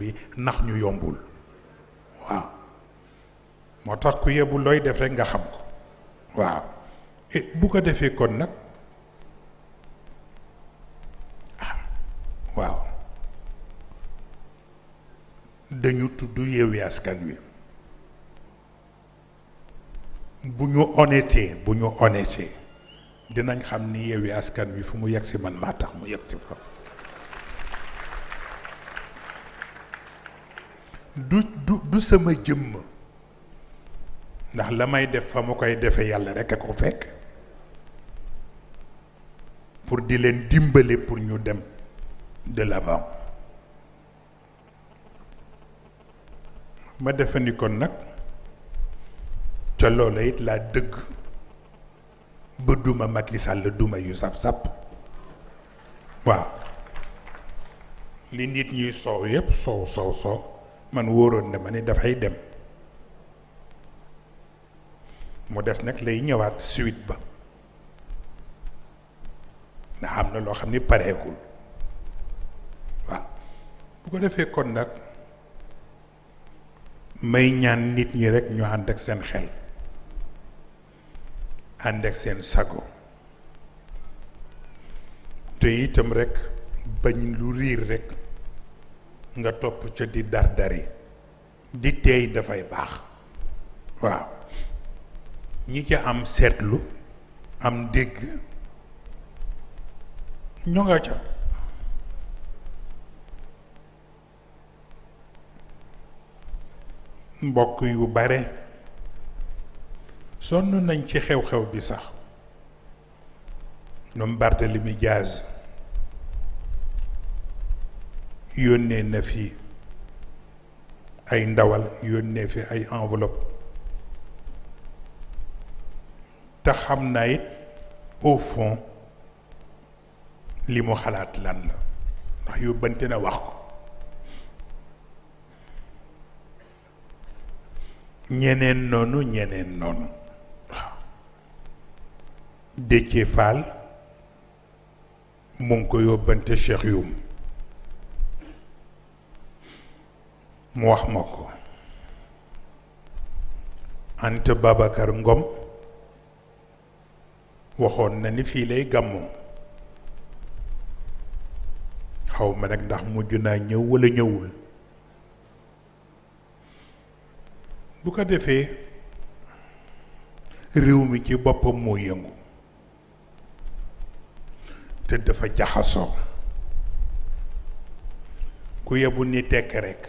bi nax ñu yombul waaw moo tax ku yebu looy def rek nga xam ko waaw bu ko defee kon nag waaw dañu tudd Yewwi Askan Wi bu ñu honnêté dinañ xam ni Yewwi Askan Wi fu mu yegg si man maa tax mu yegg si fa du sama jëmm ndax la may def fa ma koy defe yàlla rekk a ko fekk pour di leen dimbale pour ñu dem de l'avant ma defe ni kon nag ca loola it laa dëgg ba duma Macky Sall duma yu saf-sap waaw li nit ñuy soow yépp soow man wóoroon na ma ni dafay dem mu des nag lay ñëwaat suite ba ndax am na loo xam ni pareegul waaw bu ko defee kon nag may ñaan nit ñi rekk ñu ànd ak seen xel ànd ak seen sago te itam rekk bañ lu riir rekk nga topp ca di dardari di teey dafay baax waaw ñi ca am seetlu am dégg ñu nga ca mbokk yu bare sonn nañ ci xew-xew bi sax ñoom Barthélemy Diaz yónnee na fi ay ndawal yónnee fi ay enveloppe te xam naa it au fond li mu xalaat lan la ndax yóbbante na wax ko ñeneen noonu waaw Déthié Fall mu ngi ko yóbbante Cheikh Youm mu wax ma ko Anta Babacar Ngom waxoon na ni fii lay gàmmoo xaw ma nag ndax mujj naa ñëw walla ñëwul bu ko defee réew mi ci boppam moo yëngu te dafa jaxasoo ku yebu ni tekk rekk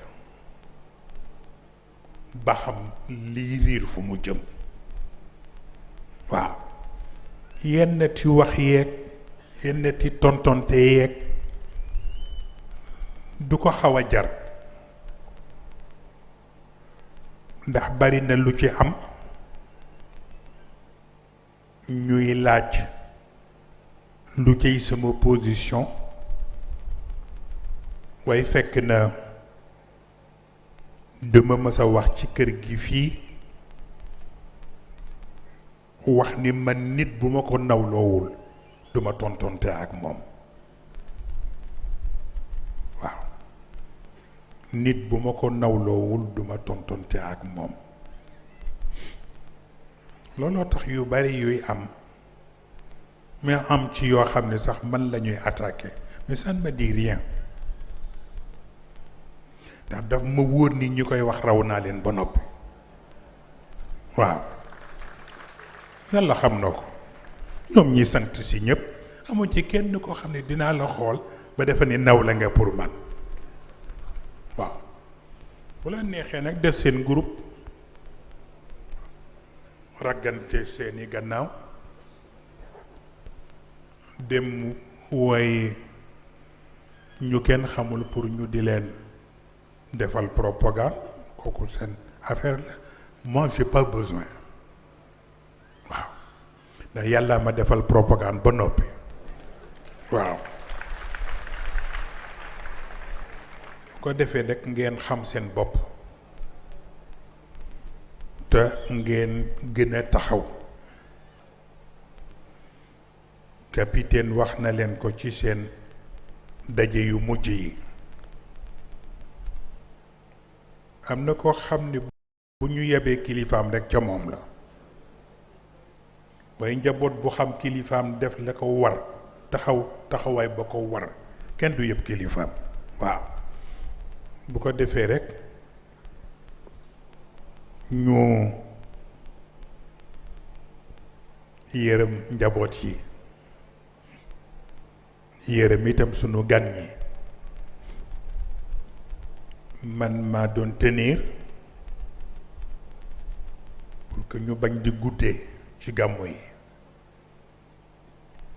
ba xam lii riir fu mu jëm waaw yenn ti wax yeeg yenn ti tontonte yeeg du ko xaw a jar ndax bari na lu ci am ñuy laaj lu ciy sama position waaye fekk na dama mës a wax ci kër gi fii wax ni man nit bu ma ko nawloowul duma tontonte ak moom waaw nit bu ma ko nawloowul duma tontonte ak moom looloo tax yu bari yuy am mais am ci yoo xam ne sax man la ñuy attaqué mais ça ne me dit rien ndax daf ma wóor ni ñi koy wax raw naa leen ba noppi waaw yàlla xam na ko ñoom ñi sant si ñëpp amu ci kenn koo xam ne dinaa la xool ba defa ni naw la nga pour man waaw bu la neexee nag def seen groupe raggante seeni gannaaw dem waaye ñu kenn xamul pour ñu di leen defal propagande kooku seen affaire la moi j'ai pas besoin waaw ndax yàlla ma defal propagande ba noppi waaw ko defee rek ngeen xam seen bopp te ngeen gën a taxaw capitaine wax na leen ko ci seen daje yu mujj yi am na koo xam ne bu ñu yebee kilifaam rek ca moom la waaye njaboot bu xam kilifaam def la ko war taxawaay ba ko war kenn du yëpp kilifaam waaw bu ko defee rek ñu yërëm njaboot yi yërëm itam sunu gan ñi man maa doon tenir pour que ñu bañ di guddee ci gàmmu yi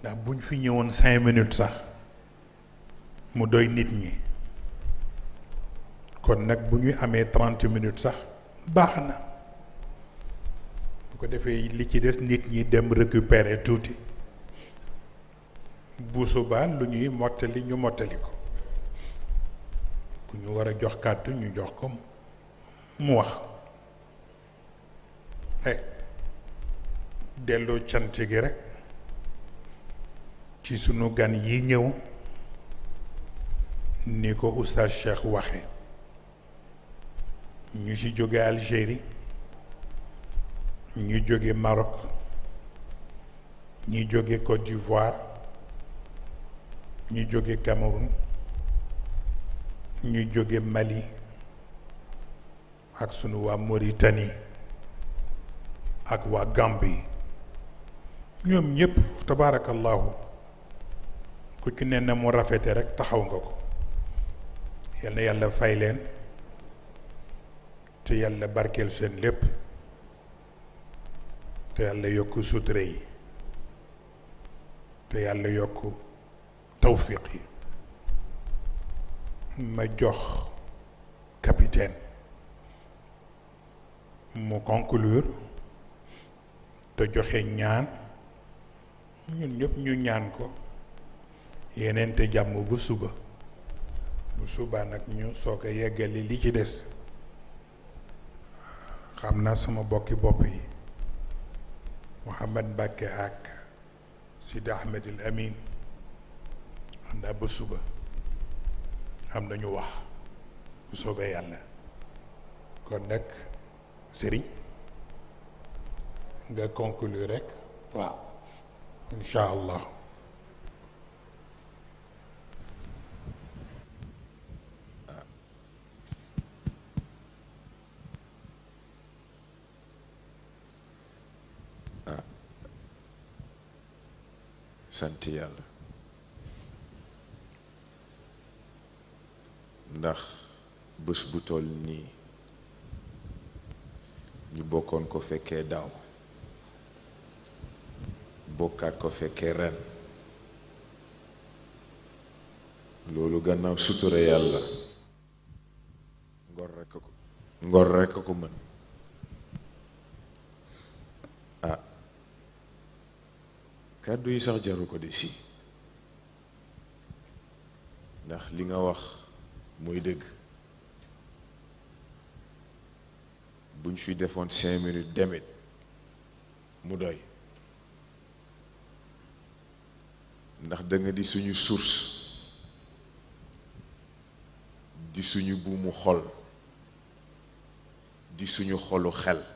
ndax buñ fi ñëwoon 5 minutes sax mu doy nit ñi kon nag bu ñuy amee 30 minutes sax baax na bu ko defee li ci des nit ñi dem récupérer tuuti bu subaa lu ñuy mottali ñu mottali ko bu ñu war a jox kàddu ñu jox ko mu wax delloo cant gi rek ci sunu gan yi ñëw ni ko oustaz Cheikh waxe ñu ci jóge Algérie ñu jóge Maroc ñi jóge Côte d'Ivoire ñu jóge Cameroun ñu jóge Mali ak sunu waa Mauritanie ak waa Gambie ñoom ñëpp tabaarakallahu ku ci ne na mu rafete rek taxaw nga ko yal na yàlla fay leen te yàlla barkeel seen lépp te yàlla yokk sutura yi te yàlla yokk tawfiq yi ma jox capitaine mu conclure te joxe ñaan ñun ñëpp ñu ñaan ko yeneen te jàmm bu suba nag ñu soog a yeggali li ci des xam naa sama bokki bopp yi Mouhamad Mbacke ak Sidi Ahmed El Amin xam naa ba suba am nañu wax bu soobee yàlla kon nag sëriñ nga conclure rek waaw incha allah sant yàlla ndax bés bu toll nii ñu bokkoon ko fekkee daaw bokkaat ko fekkee ren loolu gannaaw sutura yàlla ngor rekk a ko mën kàddu yi sax jaru ko de si ndax li nga wax mooy dëgg buñ fi defoon 5 minutes demit mu doy ndax da nga di suñu source di suñu buumu xol di suñu xolu xel